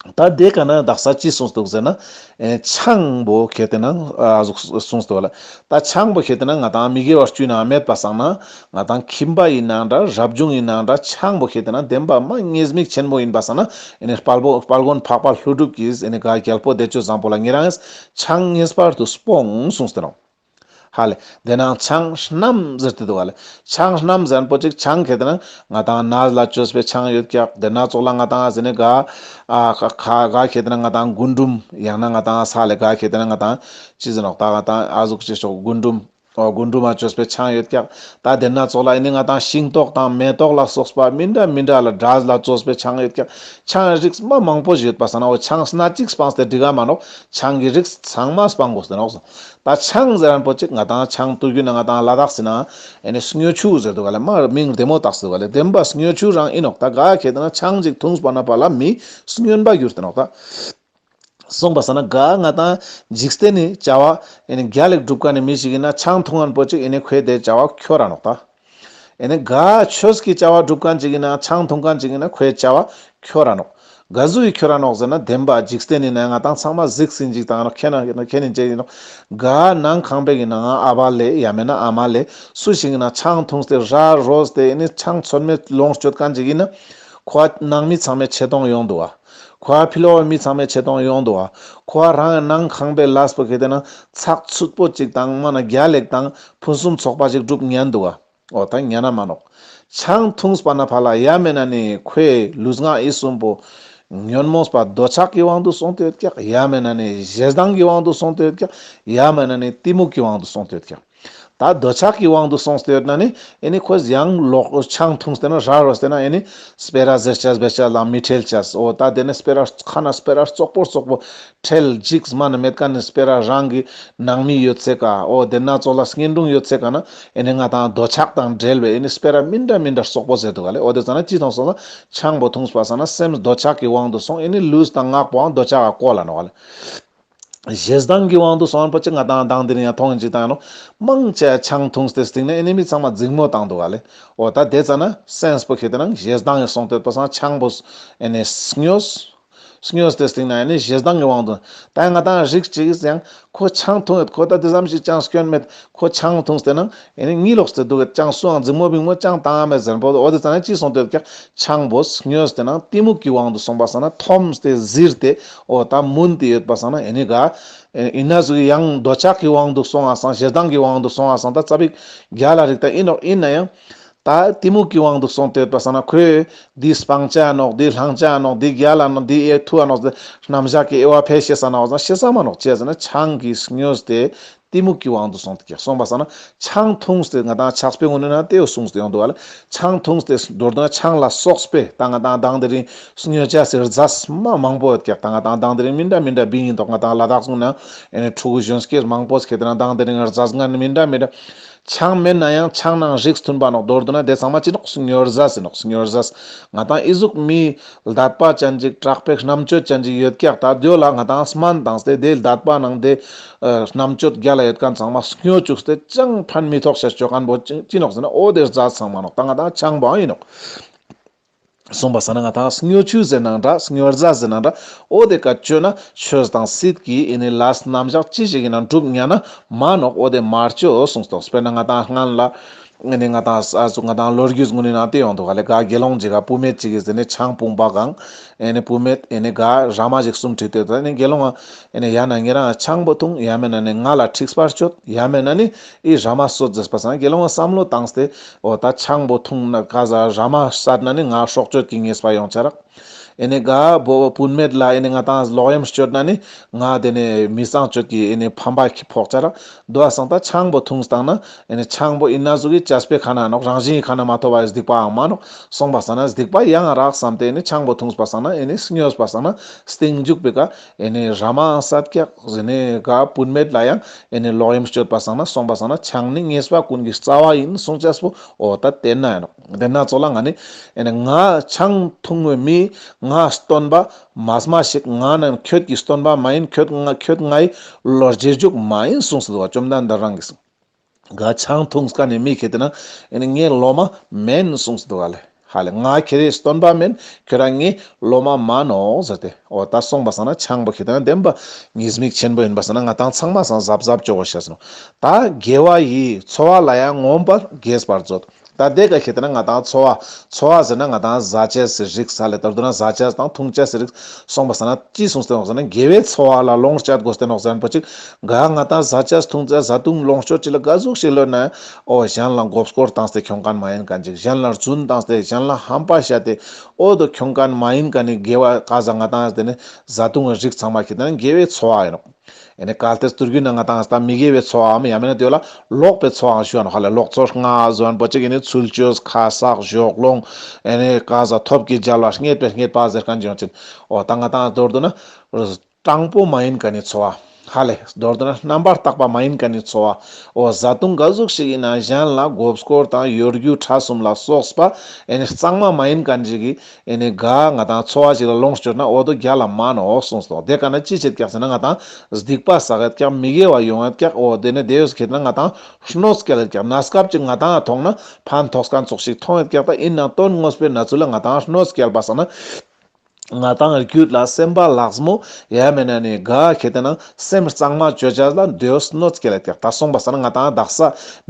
ད་དེ་ག་ན་དག་ས་ཅི་གསུངས་འདུག་ཟེར་ན། ཨེ་ཆང་པོ་ཁེ་ཏེ་ན་ཨ་ཟུག་གསུངས་འདུག་ལ། ད་ཆང་པོ་ཁེ་ཏེ་ན་ང་དང་མི་དགེ་བ་བཅུའི་ནང་མེད་པ་སང་ན་ང་དང་ཁྱིམ་པ་ཡིན་ནའང་འདྲ་རབ་བྱུང་ཡིན་ནའང་འདྲ་ཆང་པོ་ཁེ་ཏེ་ན་བདེན་པ་མ་ཉེས་དམིགས་ཆེན་མོ་ཡིན་པ་སང་ན་ཨེ་ནི་དཔལ་པོ་དཔལ་མགོན་འཕགས་པ་ཀླུ་སྒྲུབ་ཀྱིས་ཨེ་ནི་ག་རྒྱལ་པོ་བདེ་སྤྱོད་བཟང་པོ་ལ་ཉེ་རང་ཆང་ངེས་པར་དུ་སྤོང་གསུངས་ཏེ་ནོག་ཧ་ལེ། དེ་ནང་ཆང་རྣམས་ཟེར་ཏེ་འདུག་ག་ལེ། ཆང་རྣམས་ཟེར་པོ་ཅིག་ཆང་ཁེ་ཏེ་ན་ང་དང་ནས་ལ་བཅོས་པའི་ཆང་ཡོད་ཀྱག་དེ་ན་ཙོགས་ལ་ང་དང་ཟེར་ནས་ག་ཨ་ཁ་ཁ་ག་ཁེ་ཏེ་ན་ང་དང་རྒུན་འབྲུམ་ཡང་ན་ང་དང་ས་ལེ་ག་ཁེ་ཏེ་ན་ང་དང་ཅི་ཟེར་ནོག་ད་ང་དང་ཨ་ཟུག་ཅི་ཤོག་རྒུན་འབྲུམ། འོ་རྒུན་འབྲུམ་མ་བཅོས་པའི་ཆང་ཡོད་ཀྱག་ད་དེ་ན་ཙོགས་ལ་ཨེ་ནི་ང་དང་ཤིང་ཏོག་དང་མེ་ཏོག་ལ་སོགས་པ་མི་འདྲ་མི་འདྲ་ལ་འབྲས་ལ་བཅོས་པའི་ཆང་ཡོད་ཀྱག་ཆང་རིགས་མ་མང་པོ་ཞིག་ཡོད་པ་སང་ན་འོ་ཆང་སྣ་གཅིག་སྤངས་ཏེ་འགྲིག་ག་མ་ནོག་ཆང་གི་རིགས་ཚང་མ་སྤང་དགོས་ཏེ་ནོག་ད་ཆང་ཟེར་རན་པོ་ཅིག་ང་དང་ཆང་དུས་རྒྱུན་ན་ང་དང་ལ་དྭགས་སི་ན་ཨེ་ནི་སྨྱོ་ཆུ་ཟེར་འདུག་ག་ལེ། མ་མིང་བདེ་མོ་བཏགས་འདུག་ག་ལེ། བདེན་པ་སྨྱོ་ཆུ་རང་ཨིན་ནོག་ད་ག་ཁེ་ཏེ་ན་ཆང་ཅིག་འཐུངས་པ་ན་ཕར་ལ་མི་སྨྱོན་པ་གྱུར་ཏེ་ནོག་ད། གསུངས་པ་སང་ན་ག་ང་དང་འཇིག་རྟེན་ནི་བྱ་བ་ཨེ་ནི་རྒྱལ་ལེགས་སྒྲུབ་མཁན་ནི་མི་ཞིག་ཨིན་ན་ཆང་འཐུང་མཁན་པོ་ཅིག་ཨེ་ནི་ཁོའི་དེ་བྱ་བ་འཁྱོར་ར་ནོག་ད། ཨེ་ནི་ག་ཆོས་ཀྱི་བྱ་བ་སྒྲུབ་མཁན་ཅིག་ཨིན་ན་ཆང་འཐུང་མཁན་ཅིག་ཨིན་ན་ཁོའི་བྱ་བ་འཁྱོར་ར་ནོག་ག་ཟུག་གི་འཁྱོར་ར་ནོག་ཟེར་ན་བདེན་པ་འཇིག་རྟེན་ནི་ན་ང་དང་ཚང་མ་གཟིགས་ཟིན་ཅིག་དང་ནོག་ཁྱེད་ན་ཁྱེད་ནི་ཅིག་ཨིན་ནོག་ག་ནང་ཁང་པའི་གི་ནང་ཨ་བ་ལེ་ཡ་མེད་ན་ཨ་མ་ལེ་སུ་ཞིག་ཨིན་ན་ཆང་འཐུངས་ཏེ་ར་རོས་ཏེ་ཨེ་ནི་ཆང་ཚོད་མེད་ལོངས་སྤྱོད་མཁན་ཅིག་ཨིན་ན་ཁོ་ནང་མི་ཚང་མས་ཆེ་མཐོང་ཡོང་འདུག་བ། ཁོ་ཕི་ལོགས་མི་ཚང་མས་ཆེ་མཐོང་ཡོང་འདུག་བ། ཁོ་རང་ནང་ཁང་པའི་ལས་པོ་ཁེ་ཏེ་ན་ཚགས་ཚུད་པོ་ཅིག་དང་མ་ན་རྒྱལ་ལེགས་དང་ཕུན་སུམ་ཚོགས་པ་ཅིག་སྒྲུབ་ཉན་འདུག་བ། འོ་ད་ཉན་ན་མ་ནོག་ཆང་འཐུངས་པ་ན་ཕར་ལ་ཡ་མེད་ན་ནི་ཁོའི་ལུས་ངག་ཡིད་གསུམ་པོ་ཉོན་མོངས་པ་འདོད་ཆགས་ཀྱི་དབང་དུ་སོང་སྟེ་ཡོད་ཀྱག་ཡ་མེད་ན་ནི་ཞེ་སྡང་གི་དབང་དུ་སོང་སྟེ་ཡོད་ཀྱག་ཡ་མེད་ན་ནི་གཏི་མུག་གི་དབང་དུ་སོང་སྟེ་ཡོད་ཀྱག་ད་འདོད་ཆགས་ཀྱི་དབང་དུ་སོང་སྟེ་ཡོད་ན་ནི་ཨེ་ནི་ཁོས་ཡང་ལོག་ཆང་འཐུངས་ཏེ་ན་ར་རོས་ཏེ་ན་ཨེ་ནི་སྤེ་ར་ཟེར་ཅས་བེ་ཅས་ལ་མི་ཁྲེལ་ཅས། འོ་ད་དེ་ནི་སྤེ་ར་ཁ་ན་སྤེ་ར་རྩོག་པོ་རྩོག་པོ་ཁྲེལ་འཇིགས་མ་ན་མེད་མཁན་ནི་སྤེ་ར་རང་གི་ནང་མི་ཡོད་ཚད་ཀ་འོ་དེ་ན་ཙོགས་ལ་བསྙེན་སྒྲུབ་ཡོད་ཚད་ཀ་ན་ཨེ་ནི་ང་དང་འདོད་ཆགས་དང་འབྲེལ་བའི་ཨེ་ནི་སྤེ་ར་མི་འདྲ་མི་འདྲ་རྩོག་པོ་ཟེར་འདུག་ག་ལེ། འོ་དེ་ཙ་ན་ཅི་མཐོང་སོང་ན་ཆང་པོ་འཐུངས་པ་ཙ་ན་སེམས་འདོད་ཆགས་ཀྱི་དབང་དུ་སོང་ཨེ་ནི་ལུས་དང་ངག་པོའང་འདོད་ཆགས་ཀ་བཀོལ་ལ་ནོག་ག་ལེ། ཞེ་སྡང་གི་དབང་དུ་སོང་པ་ཅིག་ང་དང་དང་དེ་ནི་ཡང་མཐོང་ཡིན་ཅིག་དང་ཡང་ནོག་མང་ཆེ་ཆང་འཐུངས་ཏེ་སྟིང་ནས་ཨེ་ནི་མི་ཚང་མ་འཛིང་མོ་བཏང་འདུག་ག་ལེ། འོ་ད་དེ་ཙ་ན་སེམས་པོ་ཁེ་ཏེ་ན་ཞེ་སྡང་ཡང་སོང་སྟེ་པ་སང་ཆང་པོ་ཨེ་ནི་སྨྱོས། སྨྱོས་ཏེ་སྟིང་ན་ཨེ་ནི་ཞེ་སྡང་གི་དབང་དུ། ད་ང་དང་རིགས་ཅིག་ཡང་ཁོ་ཆང་འཐུང་ཡོད། ཁོ་ད་དེ་ཙམ་ཞིག་ཅང་སྐྱོན་མེད། ཁོ་ཆང་འཐུངས་ཏེ་ན་ཨེ་ནི་གཉིད་ལོག་སྟེ་འདུག་གེད། ཅང་སུའང་འཛིང་མོ་བིང་མོ་ཅང་བཏང་ང་མེད་ཟེར་པོ། འོ་དེ་ཙ་ན་ཅི་སོང་སྟེ་ཡོད་ཀྱག། ཆང་པོ་སྨྱོས་ཏེ་ན་གཏི་མུག་གི་དབང་དུ་སོང་པ་སང་ན་འཐོམས་ཏེ་གཟིར་ཏེ་འོ་ད་མུན་ཏེ་ཡོད་པ་སང་ན་ཨེ་ནི་ག་ཨེ་ན་ཟུག་ཡང་འདོད་ཆགས་ཀྱི་དབང་དུ་སོང་ང་སང་ཞེ་སྡང་གི་དབང་དུ་སོང་ང་སང་ད་ཙ་པིག་རྒྱལ་ལ་རིགས་ད་ཨིན་ནོག། ཨིན་ན་ཡང་ད་གཏི་མུག་གི་དབང་དུ་སོང་སྟེ་ཡོད་པ་སང་ན་ཁོས་འདི་སྤང་བྱ་ནོག། འདི་བླང་བྱ་ནོག། འདི་རྒྱལ་ལ་ནོག། འདི་ཨེ་ཐུ་ཨ་ནོག། རྣམ་གཞག་གི་དབྱེ་བ་ཕལ་ཆེར་ས་ན་འོ་ཙ་ན་ཤེས་ས་མ་ནོག། ཅི་ཟེར་ན་ཆང་གིས་སྨྱོས་ཏེ་གཏི་མུག་གི་དབང་དུ་སོང་སྟེ་ཀྱག། སོང་པ་སང་ན་ཆང་འཐུངས་ཏེ་ང་དང་ཕྱག་དཔེའི་ངོས་ནས་ན་དེའུ་གསུངས་ཏེ་ཡོང་འདུག་ག་ལེ། ཆང་འཐུངས་ཏེ་མདོར་བསྡུ་ན་ཆང་ལ་སོགས་པའི་ད་ང་དང་དང་དེ་རིང་སྨྱོ་བྱ་ཟེར་རྫས་མ་མང་པོ་ཡོད་ཀྱག། ད་ང་དང་དང་དེ་རིང་མི་འདྲ་མི་འདྲ་བིང་ཡིན་དོག། ང་དང་ལ་དྭགས་ངོས་ན་ཨེ་ནི་ཕྲུ་གུ་གཞོན་སྐྱེས་མང་པོ་ཁེ་ཏེ་ན་དང་དེ་རིང་རྫས་ངན་མི་འདྲ་མི་འདྲ། ཆང་མེན་ན་ཡང་ཆང་ནང་རིགས་མཐུན་པ་ནོག། མདོར་བསྡུ་ན་དེ་ཚང་མ་ཅི་ནོག། སྨྱོ་རྫས་ཟེར་ནོག། སྨྱོ་རྫས། ང་དང་ཨི་ཟུག་མི་ལྡད་པ་ཅན་ཅིག་དྲག་པོའི་རྣམ་དཔྱོད་ཅན་ཅིག་ཡོད་ཀྱག། ད་དེའུ་ལ་ང་དང་སྨན་བཏང་སྟེ་དེ་ལྡད་པ་ནང་དེ་ཨ་རྣམ་དཔྱོད་རྒྱལ་ལ་ཡོད་མཁན་ཚང་མ་སྨྱོ་བཅུག་སྟེ་ཅང་ཕན་མི་ཐོགས་ཤེས་ཅོ་མཁན་པོ་ཅི་ཅི་ནོག་ཟེར་ན་འོ་དེ་རྫས་ཚང་མ་ནོག། ད་ང་དང་ཆང་པོའང་ཨིན་ནོག། གསུངས་པ་སང་ན་ང་དང་སྨྱོ་ཆུ་ཟེར་ནའང་འདྲ། སྨྱོ་རྫས་ཟེར་ནའང་འདྲ། འོ་དེ་ཀ་སྤྱོད་ན་ཆོས་དང་སྲིད་ཀྱི་ཨེ་ནི་ལས་རྣམ་གཞག་ཅི་ཞིག་ཡིན་ན་འགྲུབ་ཉན་ན་མ་ནོག། འོ་དེ་མ་སྤྱོད་གསུངས་ཏོག། དཔེར་ན་ང་དང་སྔན་ལ་ཨེ་ནི་ང་དང་ས་སུ་ང་དང་ལོ་རྒྱུས་ངོས་ནས་ནང་དེ་ཡོང་འདུག་ག་ལེ། ག་དགེ་སློང་ཅིག་ག་བུད་མེད་ཅིག་གིས་ཟེར་ནས་ཆང་བུང་བ་གང་ཨེ་ནི་བུད་མེད་ཨེ་ནི་ག་ར་མ་ཞིག་གསུམ་ཁྲིད་དེ་ད་ཨེ་ནི་དགེ་སློང་ཨེ་ནི་ཡང་ན་ཉེ་རང་ཆང་པོ་འཐུང་། ཡང་མེད་ན་ནི་ང་ལ་འཁྲིག་པ་སྤྱོད། ཡང་མེད་ན་ནི་ཨི་ར་མ་གསོད་ཟེར་པ་སང་དགེ་སློང་བསམ་བློ་བཏང་སྟེ་འོ་ད་ཆང་པོ་འཐུང་ན་ག་ཟ་ར་མ་བསད་ན་ནི་ང་སྲོག་གཅོད་ཀྱི་ཉེས་པ་ཡོང་ཆ་རག། ཨེ་ནི་ག་བོ་བུད་མེད་ལ་ཨེ་ནི་ང་དང་ལོག་གཡེམ་སྤྱོད་ན་ནི་ང་དེ་ནི་མི་ཚངས་སྤྱོད་ཀྱི་ཨེ་ནི་ཕམ་པ་ཁྱི་ཕོག་ཆ་རག། དོ་བ་སང་ད་ཆང་པོ་འཐུང་སྟངས་ན་ཨེ་ནི་ཆང་པོ་ཨི་ན་ཟུག་གི་བཅས་པའི་ཁ་ན་ནོག། རང་བཞིན་གྱི་ཁ་ན་མ་ཐོབ་པ་ཡི་སྡིག་པའང་མ་ནོག། སོང་པ་སང་ན་སྡིག་པ་ཡང་རག་བསམ་སྟེ་ཨེ་ནི་ཆང་པོ་འཐུངས་པ་སང་ན་ཨེ་ནི་སྨྱོས་པ་སང་ན་སྟིང་འཇུག་པའི་ཀ་ཨེ་ནི་ར་མའང་བསད་ཀྱག། ཟེར་ནས་ག་བུད་མེད་ལ་ཡང་ཨེ་ནི་ལོག་གཡེམ་སྤྱོད་པ་སང་ན་སོང་པ་སང་ན་ཆང་ནི་ཉེས་པ་ཀུན་གྱི་རྩ་བ་ཡིན་གསུངས་ཅེས་པོ་འོ་ད་དེ་ན་ཡིན་ནོག། དེ་ན་ཙོགས་ལ་ང་ནི་ཨེ་ནི་ང་ཆང་འཐུང་བའི་མི་ང་སྟོན་པ་མ་སྨྲ་ཞིག། ང་ནི་ཁྱོད་ཀྱི་སྟོན་པ་མ་ཡིན། ཁྱོད་ང་ཁྱོད་ངའི་ལོ་རྗེས་འཇུག་མ་ཡིན་གསུངས་སུ་འདུག་བ། བཅོམ་ལྡན་འདས་རང་གིས། ག་ཆང་འཐུང་མཁན་ནི་མི་ཁེ་ཏེ་ན་ཨེ་ནི་ངའི་སློབ་མ་མེན་གསུངས་སུ་འདུག་ག་ལེ། ཧ་ལེ་ང་ཁྱེད་རའི་སྟོན་པ་མེན། ཁྱོད་རང་ངའི་སློབ་མ་མ་ནོག་ཟེར་ཏེ། འོ་ད་སོང་པ་སང་ན་ཆང་པོ་ཁེ་ཏེ་ན་བདེན་པ་ཉེས་དམིགས་ཆེན་པོ་ཡིན་པ་སང་ན་ང་དང་ཚང་མ་སང་གཟབ་གཟབ་ཅོ་གོས་ཤེས་ནོག། ད་དགེ་བ་ཡིས་འཚོ་བ་ལ་ཡང་ངོམས་པར་དགེས་པར་མཛོད། ད་དེ་ཀ་ཁེ་ཏེ་ན་ང་དང་འཚོ་བ་འཚོ་བ་ཟེར་ན་ང་དང་ཟ་ཅེས་སི་རིགས་ས་ལེ། ད་དུ་ན་ཟ་ཅེས་དང་འཐུང་ཅེས་སི་རིགས། སོང་པ་སང་ན་ཅི་གསུངས་ཏེ་ནོག་ཟེར་ན་དགེ་བའི་འཚོ་བ་ལ་ལོངས་སྤྱད་དགོས་ཏེ་ནོག་ཟེར་ན་པོ་ཅིག། ག་ང་དང་ཟ་ཅེས་འཐུང་ཅེས་ཟ་འཐུང་ལོངས་སྤྱོད་ཅིག་ལ་ག་ཟུག་ཞིག་ལོན་ན་འོ་གཞན་ལ་མགོ་སྐོར་བཏང་སྟེ་ཁྱོང་མཁན་མ་ཡིན་མཁན་ཅིག། གཞན་ལ་རྫུན་བཏང་སྟེ་གཞན་ལ་ཧམ་པ་བཤད་དེ་འོ་དོ་ཁྱོང་མཁན་མ་ཡིན་མཁན་ནི་དགེ་བ་ག་ཟ་ང་དང་དེ་ནི་ཟ་འཐུང་གི་རིགས་ཚང་མ་ཁེ་ཏེ་ན་དགེ་བའི་འཚོ་བ་ཡིན་ནོག། ཨེ་ནི་གལ་ཏེ་སྟོད་རྒྱུད་ན་ང་དང་ད་མི་དགེ་བའི་འཚོ་བའམ་ཡང་མིན་ན་དེ་ལ་ལོག་པའི་འཚོ་བའང་ཞུ་བ་ནོག་ཧ་ལེ། ལོག་འཚོ་ལྔ་ཟེར་བ་པོ་ཅིག་ཨེ་ནི་ཚུལ་འཆོས་ཁ་གསག་གཞོགས་སློང་ཨེ་ནི་ག་ཟ་ཐོབ་ཀྱི་རྒྱལ་བ་རྙེད་པའི་རྙེད་པ་ཟེར་མཁན་ཅིག་ཡོང་ཅིག། འོ་ད་ང་དང་མདོར་བསྡུ་ན་དྲང་པོ་མ་ཡིན་མཁན་ནི་འཚོ་བ། ཧ་ལེ། མདོར་བསྡུ་ན་རྣམ་པར་དག་པ་མ་ཡིན་མཁན་ནི་འཚོ་བ། འོ་བཟའ་བཏུང་ག་ཟུག་ཞིག་ཡིན་ན་གཞན་ལ་མགོ་སྐོར་དང་གཡོ་སྒྱུ་ཁྲམ་གསུམ་ལ་སོགས་པ་ཨེ་ནི་གཙང་མ་མ་ཡིན་མཁན་ཞིག་གི་ཨེ་ནི་ག་ང་དང་འཚོ་བ་ཞིག་ལ་ལོངས་སྤྱོད་ན་འོ་དོ་རྒྱལ་ལ་མ་ནོག་གསུངས་སོ། དེ་ཀ་ན་ཅི་བྱེད་ཀྱག་ཟེར་ན་ང་དང་སྡིག་པ་བསགས་ཡོད་ཀྱག། མི་དགེ་བ་ཡོང་ཡོད་ཀྱག། འོ་དེ་ནི་དེ་ཡོད་ཁེ་ཏེ་ན་ང་དང་གནོད་སྐྱེལ་ཡོད་ཀྱག། གནས་སྐབས་ཅིག་ང་དང་མཐོང་ན་ཕན་ཐོགས་མཁན་ཙོགས་ཤིག་མཐོང་ཡོད་ཀྱག། ད་ཡིན་ནའང་དོན་དངོས་པོའི་གནས་ཚུལ་ལ་ང་དང་གནོད་སྐྱེལ་བ་སང་ན། ང་དང་རྒྱུད་ལ་སེམས་པ་ལྷག་མོ་ཡང་མེད་ན་ནི་ག་ཁེ་ཏེ་ན་སེམས་གཙང་མ་བཅོ་བྱ་ལ་འདོད་གནོད་སྐྱེལ་ལ་ཏེ་ད་སོང་པ་སང་ན་ང་དང་དག་ས་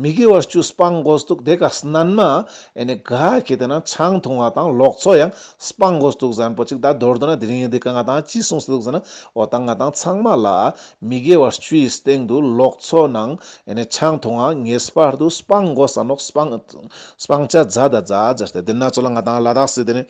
མི་དགེ་བ་བཅུ་སྤང་དགོས་འདུག། དེ་ཀ་སྣན་མ་ཨེ་ནི་ག་ཁེ་ཏེ་ན་ཆང་འཐུང་བ་དང་ལོག་འཚོ་ཡང་སྤང་དགོས་འདུག་ཟེར་མཁན་པོ་ཅིག། ད་མདོར་བསྡུ་ན་དེ་རིང་འདི་ཀ་ང་དང་ཅི་གསུངས་འདུག་ཟེར་ན། འོ་ད་ང་དང་ཚང་མ་ལ་མི་དགེ་བ་བཅུའི་སྟེང་དུ་ལོག་འཚོ་ནང་ཨེ་ནི་ཆང་འཐུང་བ་ངེས་པར་དུ་སྤང་དགོས་ས་ནོག། སྤང་སྤང་བྱ་མཛད་ད་མཛད་ཟེར་ཏེ། དེ་ན་ཚོ་ལ་ང་དང་ལ་དྭགས་སི་དེ་ནི་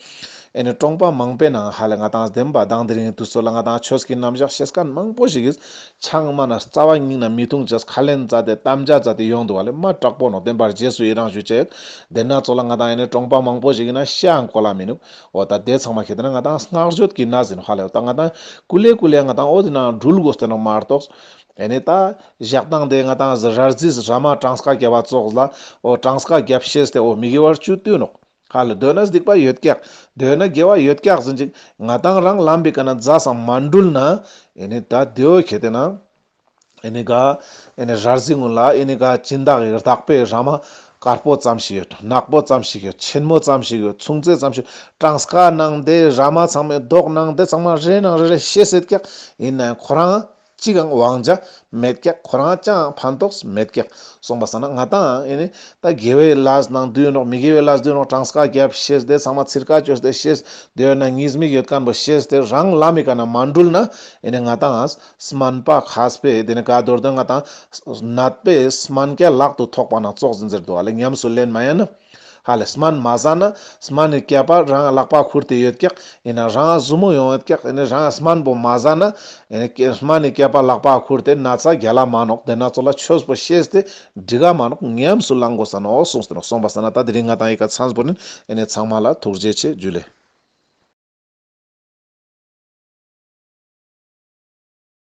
ཨེ་ནི་གྲོང་པ་མང་པོའི་ནང་ཧ་ལེ་ང་དང་བདེན་པ་དང་དེ་རིང་དུས་ཚོད་ལ་ང་དང་ཆོས་ཀྱི་རྣམ་གཞག་ཤེས་མཁན་མང་པོ་ཞིག་གིས་ཆང་མ་ན་རྩ་བ་ཉིད་ན་མི་འཐུང་ཅེས་ཁས་ལེན་མཛད་དེ་དམ་བཅའ་མཛད་དེ་ཡོང་འདུག་པ་ལེ། མ་དྲག་པོ་ནོག། བདེན་པར་རྗེས་སུ་ཡི་རང་ཞུ་ཅེས། དེ་ན་ཚོ་ལ་ང་དང་ཨེ་ནི་གྲོང་པ་མང་པོ་ཞིག་ཡིན་ན་ཤའང་གོ་ལ་མི་ནུག། འོ་ད་དེ་ཚང་མ་ཁེ་ཏེ་ན་ང་དང་བསྔགས་བརྗོད་ཀྱི་གནས་ཡིན་ཧ་ལེ། ད་ང་དང་ཀུ་ལེ་ཀུ་ལེ་ང་དང་འོ་དེ་ན་འགྲུལ་དགོས་ཏེ་ནོག་མ་གཏོགས། ཨེ་ནི་ད་ཞག་དང་དེ་ང་དང་ར་རྫིས་ར་མ་གྲངས་ཀ་རྒྱབ་པ་ཙོགས་ལ་འོ་གྲངས་ཀ་རྒྱབ་ཤེས་ཏེ་འོ་མི་དགེ་བ་བཅུ་བཏུལ་ནོག། ཧ་ལེ། འདོད་ན་སྡིག་པ་ཡོད་ཀྱག། འདོད་ན་དགེ་བ་ཡོད་ཀྱག་ཟེར་ཅིག། ང་དང་རང་ལམ་པའི་ཀ་ན་རྫས་སང་མ་འགྲུལ་ན་ཨེ་ནི་ད་དེའོ་ཁེ་ཏེ་ན་ཨེ་ནི་ག་ཨེ་ནི་ར་རྫི་ངུན་ལ་ཨེ་ནི་ག་སྦྱིན་བདག་གི་བདག་པོའི་ར་མ་ དཀར་པོ་ཙམ་ཞིག་ཡོད། ནག་པོ་ཙམ་ཞིག་ཡོད། ཆེན་མོ་ཙམ་ཞིག་ཡོད། ཆུང་ཙེ་ཙམ་ཞིག་ཡོད། གྲངས་ཀ་ནང་དེ་ར་མ་ཚང་མའི་མདོག་ནང་དེ་ཚང་མ་རེ་ནང་རེ་རེ་ཤེས་ཡོད་ཀྱག། ཡིན་ནའང་ཁོ་རང་ཅི་གང་དབང་ཆ་མེད་ཀྱག། ཁོ་རང་ཅང་ཕན་ཐོགས་མེད་ཀྱག། སོང་པ་སང་ན་ང་དང་ཨེ་ནི་ད་དགེ་བའི་ལས་ནང་འདུས་ནོག། མི་དགེ་བའི་ལས་འདུས་ནོག། གྲངས་ཀ་རྒྱབ་ཤེས་དེ་ཚང་མ་ཚིར་ཀ་བཅོས་ཏེ་ཤེས། དེ་ཡོད་ན་ཉེས་དམིགས་ཡོད་མཁན་པོ་ཤེས་ཏེ་རང་ལམ་མི་ཀ་ན་མ་འགྲུལ་ན་ཨེ་ནི་ང་དང་སྨན་པ་མཁས་པས་དེ་ནི་ག་མདོར་དོན་ང་དང་ནད་པའི་སྨན་སྐྱ་ལག་ཏུ་ཐོགས་པ་ན་ཙོགས་ཟིན་ཟེར་འདུག་ཨ་ལེ། ཉམས་སུ་ལེན་མ་ཡིན་ན། ཧ་ལེ་སྨན་མ་ཟ་ན་སྨན་ནི་སྐྱེད་པ་རང་ལག་པ་ཁུར་ཏེ་ཡོད་ཀྱག། ཡིན་ན་རང་ཟུ་མོ་ཡོང་ཡོད་ཀྱག། ཡིན་ན་རང་སྨན་པོ་མ་ཟ་ན་ཡིན་ན་སྨན་ནི་སྐྱེད་པ་ལག་པ་ཁུར་ཏེ་ན་ཚ་རྒྱལ་ལ་མ་ནོག། དེ་ན་ཚོ་ལ་ཆོས་པོ་ཤེས་ཏེ་འགྲིག་ག་མ་ནོག། ཉམས་སུ་བླང་དགོས་ས་ནོག་གསུངས་ཏེ་ནོག། སོང་པ་སང་ན་ད་དེ་རིང་ང་དང་ཡི་ག་ཚང་པོ་ནི་ཡིན་ན་ཚང་མ་ལ་ཐུགས་རྗེ་ཆེ། འཇུ་ལེ།